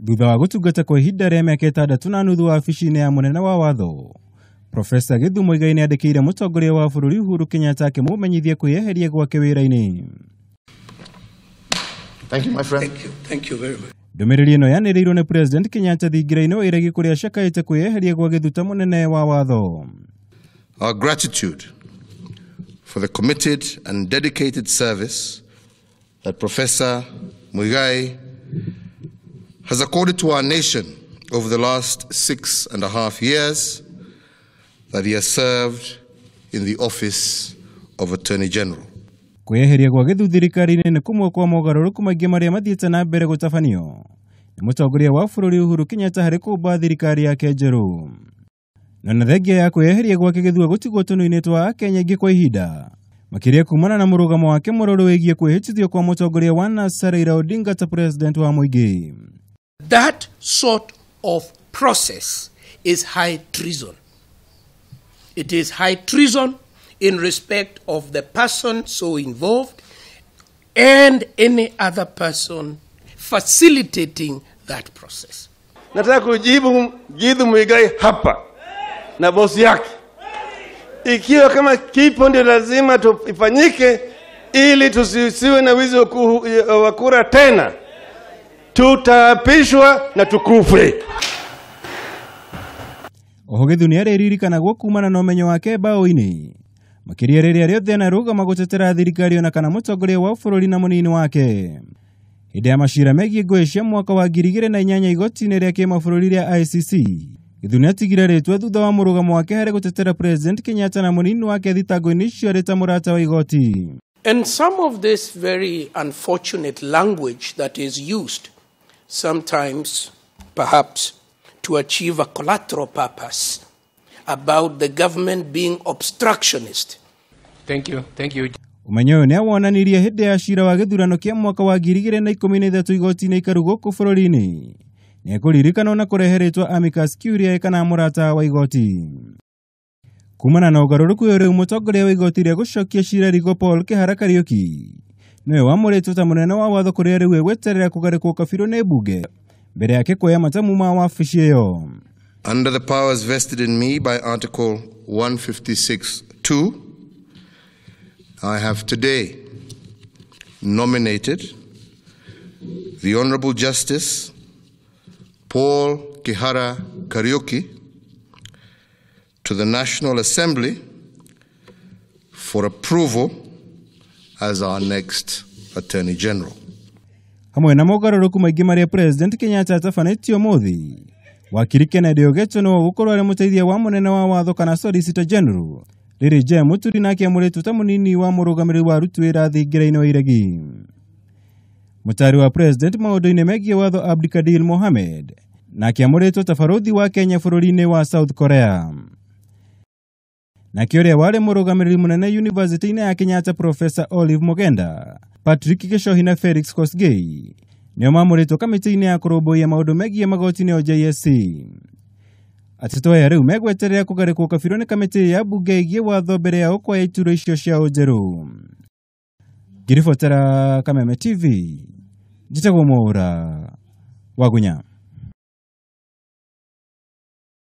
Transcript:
Thutha wa gũtungata kwa ihinda rĩa mĩaka 6.5 wabici-inĩ ya mũnene wa watho, Profesa Githu Muigai nĩandĩkĩire mũtongoria wa bũrũri Uhuru Kenyatta akĩmũmenyithia kwĩyeheria gwake wĩra-inĩ. Thank you, my friend. Thank you. Thank you very much. Ndũmĩrĩri ĩno yanĩrĩirwo nĩ President Kenyatta thingira-inĩ wa iregi kũrĩa acakaĩte kwĩyeheria gwa Githu ta mũnene wa watho. Our gratitude for the committed and dedicated service that Professor Muigai has accorded to our nation over the last 6.5 years that he has served in the office of Attorney General. Kwĩyeheria gwa Githu thirikari-inĩ nĩ kũmwe kwa mogarũrũku maingĩ marĩa mathiĩte na mbere gũtabanio nĩ mũtongoria wa bũrũri Uhuru Kenyatta harĩ kũmba thirikari yake njerũ. Na thengia ya kwĩyeheria gwake Githu gũtigwo tũnua-inĩ twa Akenya aingĩ kwa ihinda, makĩria kumana na mũrũgamo wake mũrũrũ wĩgiĩ kwĩhĩtithio kwa mũtongoria wa NASA Raila Odinga ta president wa mũingĩ. That sort of process is high treason. It is high treason in respect of the person so involved and any other person facilitating that process. Nataka kujibu Githu Muigai hapa na bosi yake. Ikiwa kama kipo ndio lazima ifanyike ili tusiwe na wizi wa kura tena, tutaapishwa na tukufe. Oho Githu nĩarĩririkanagwo kumana na ũmenyo wake mbaũ-inĩ, makĩria rĩrĩa rĩothe anarũgama gũtetera thirikari ona kana mũtongoria wa bũrũri na mũnini wake. Hĩndĩ ya macira megiĩ ngũĩ cia mwaka wa 2008 igoti-inĩ rĩa kĩmabũrũri rĩa ICC, Githu nĩatigire rĩtwa thutha wa mũrũgamo wake harĩ gũtetera President Kenyatta na mũnini wake thitango-inĩ icio arĩ ta mũrata wa igoti. And some of this very unfortunate language that is used sometimes perhaps to achieve a collateral purpose about the government being obstructionist. Thank you. Thank you. Ũmenyo ũyũ nĩawonanirie hĩndĩ ya cira wa gĩthurano kĩa mwaka wa 2013 igoti-inĩ ikaru gũkũ bũrũri-inĩ. Nĩekũririkanwo na kũrehe rĩtwa amicus curiae kana mũrata wa igoti. Kumana na ũgarũrũku ũyũ rĩu mũtongoria wa igoti rĩa gũcokia cira Rigo Paul Kihara Kariuki nĩwe wamũrĩtwo ta mũnene wa watho kũrĩa rĩu egweterera kũgarĩkwo kabirũ nĩ mbunge mbere yake kuoya matamu ma wabici ĩyo. Under the powers vested in me by Article 156(2), I have today nominated the Honorable Justice Paul Kihara Kariuki to the National Assembly for approval as our next Attorney General. Hamwe na mogarũrũku maingĩ marĩa President Kenyatta atabanĩtie ũmũthĩ, wakiri Kennedy Ogeto nĩwe ũgũkorwo arĩ mũteithia wa mũnene wa watho kana Solicitor General, Lily J Muturi nake amũrĩtwo ta mũnini wa mũrũgamĩrĩri wa aruti wĩra thingira-inĩ wa iregi. Mũtari wa President maũndũ-inĩ megiĩ watho Abdikadir Mohamed nake amũrĩtwo ta barũthi wa Kenya bũrũri-inĩ wa South Korea. Nake ũrĩa warĩ mũrũgamĩrĩri mũnene University-inĩ ya Kenyatta Professor Olive Mogenda, Patrick Gichohi na Felix Kosgei nĩo mamũrĩtwo kamĩtĩ-inĩ ya kũrũmbũiya maũndũ megiĩ magoti nĩo JSC. Atetũ aya rĩu megweterera kũgarĩkwo kabirũ nĩ kamĩtĩ ya mbunge ĩgiĩ watho mbere yao kuoya iturwa icio cia ũnjerũ. Ngĩribotera Kameme TV, njĩtagwo Mwaũra Wagunya.